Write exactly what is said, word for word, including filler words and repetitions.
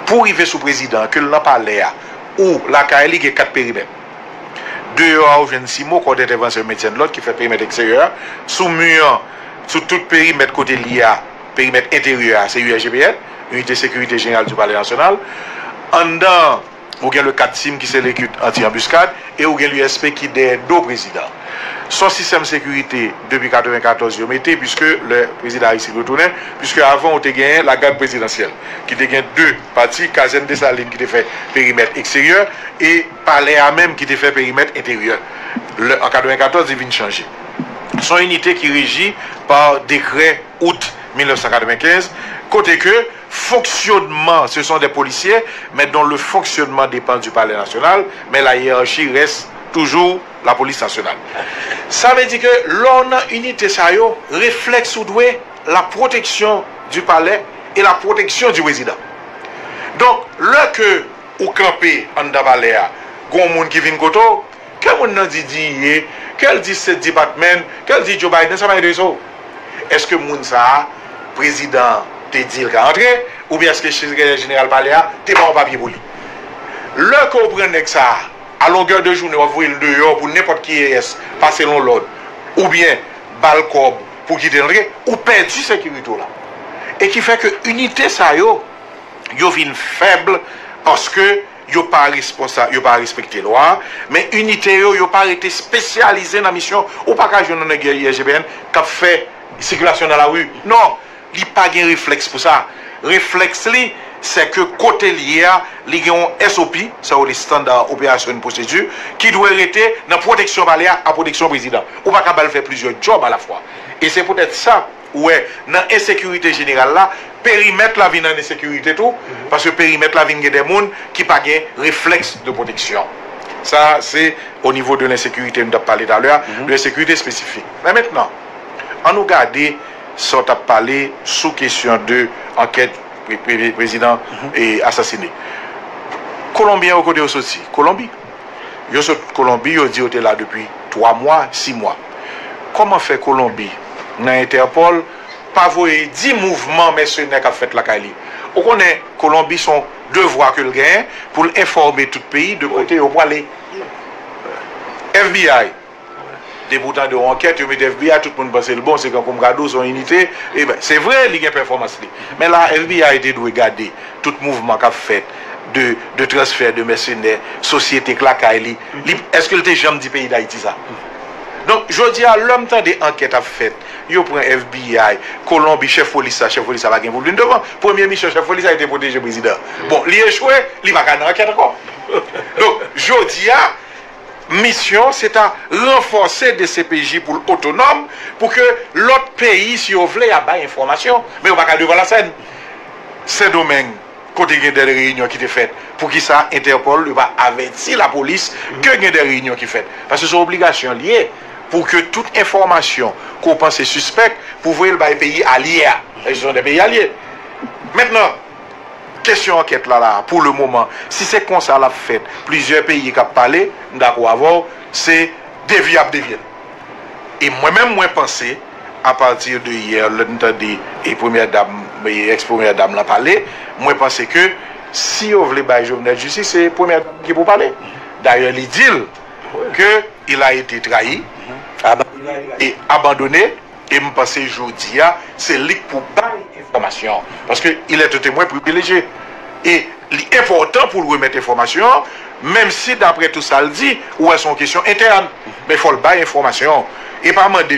Pou rive sou prezidan an, ke l nan palè a ou lakay li, gen kat perimèt. Deyò a, ou jwenn CIMO, Corps d'Intervention et Maintien de l'Ordre, ki fè perimèt eksteryè a. Sou mi an, sou tout perimèt kote l ye a, perimèt enteryè a, se U S G P N, Unité Sécurité Générale du Palais National. Anndan, ou gen le kat sim ki se lekip anti-anbiskad, e ou gen l'U S P ki dèyè do prezidan. Se yon sistèm sekirite depi katrevenkatòz yo mete, piske lè prezidan Aristide retounen, piske avan ou te genyen lagad prezidansyèl, ki te gen de pati, kazèn Desalin ki te fè perimèt eksteryè, e palè a menm ki te fè perimèt enteryè. Lè, an katrevenkatòz, li vin chanje. Se yon inite ki reji pa dekrè out mil nèf san katrevenkenz, kote ke fonctionnement, ce sont des policiers, mais dont le fonctionnement dépend du Palais National, mais la hiérarchie reste toujours la police nationale. Sa vle di ke lè w nan inite sa yo, reflèks ou dwe la protection du palais et la protection du président. Donk, lè ke ou kanpe anndan palè a, gon moun ki vin kote w, ke moun nan di D E A, ke l di State Department, ke l di Joe Biden, sa pa enterese w. Èske moun sa a, prezidan an te di l ka antre, oubyen èske sekretè jeneral palè a te ba w papye pou li? Lè ke w pran nèg sa a, a longè de jounen, w ap voye l deyò pou nenpòt kiyès pase l yon lòd, oubyen ba l kòb pou kite l antre, ou pèdi sekirite w la. E ki fè ke inite sa yo, yo vin fèb paske yo pa responsa-, yo pa respekte lwa, men inite yo, yo pa rete espesyalize nan misyon. Ou pa ka jwenn yon nèg U S G P N k ap fè sikilasyon nan lari. Non, li pa gen reflèks pou sa. Reflèks li, se ke kote l ye a, li gen yon S O P, sa yo rele Standard Operation Procedure, ki dwe rete nan pwoteksyon palè a, a pwoteksyon prezidan. Ou pa ka ba l fè plizyè djòb alafwa. E se poutèt sa, ou wè, nan ensekirite jeneral la, perimèt la vin an ensekirite tou, paske perimèt la vin gen de moun ki pa gen reflèks de pwoteksyon. Sa, se o nivo de lensekirite nou t ap pale talè a, de ensekirite espesifik. Men mentnan, ann nou gade sa w t ap pale sou kesyon de ankèt pre-, pre-, prezidan e asasine. Kolonbyen yo, kote yo soti? Kolonbi. Yo sot Kolonbi, yo di yo te la depi twa mwa, sis mwa. Kòman fè Kolonbi, nan Entèpòl, pa voye di mouvman mèsenè k ap fèt lakay li? Ou konnen, Kolonbi se yon devwa ke l genyen pou l enfòme tout peyi de kote yo prale. F B I, depi w tande yon ankèt, yo mete F B I, tout moun panse l bon, se kankou m ka di w, se yon inite. Eben, se vre, li gen pèfòmans li. Men la, F B I te dwe gade tout mouvman k ap fèt de, de transfè de mèsenè, sosyete k lakay li. Li, èske l te janm di peyi Dayiti sa? Donk, jodi a, lè m tande ankèt ap fèt, yo pran F B I, Kolonbi, chèf polis sa, chèf polis sa pa gen pou l vin devan. Premye misyon chèf polis sa, se te pwoteje prezidan. Bon, li echwe, li pa ka nan ankèt ankò. Donk, jodi a, misyon, se ta ranfòse D C P J pou l otonòm, pou ke lòt peyi, si yo vle, y a bay enfòmasyon, men yo pa ka devan lasèn. Sendomeng, kote gen de reyinyon ki te fèt, poukisa Entèpòl yo pa avèti lapolis ke gen de reyinyon ki fèt? Paske se yon obligasyon l ye pou ke tout enfòmasyon ke w panse sispèk, pou voye l bay peyi alye a. Paske se yon de peyi alye. Mentnan, kesyon ankèt la, la, pou le moman, si se konsa l ap fèt, plizyè peyi k ap pale, m dakò avè w, se devye y ap devye l. E mwen menm, mwen panse, apati de yè, lè n tande e premyè dam, e eks premyè dam lan pale, mwen panse ke si yo vle bay Jovenel jistis, se premyè dam ki pou pale. Dayè, li di l ke il a été trahi, e abandone, e m panse jodi a, se li k pou bay enfòmasyon. Paske il est un témoin privilégié. E li enpòtan pou l remèt enfòmasyon an, menm si, daprè tou sa l di, ou wè se yon kesyon entèn. Men fò l bay enfòmasyon. E pa mande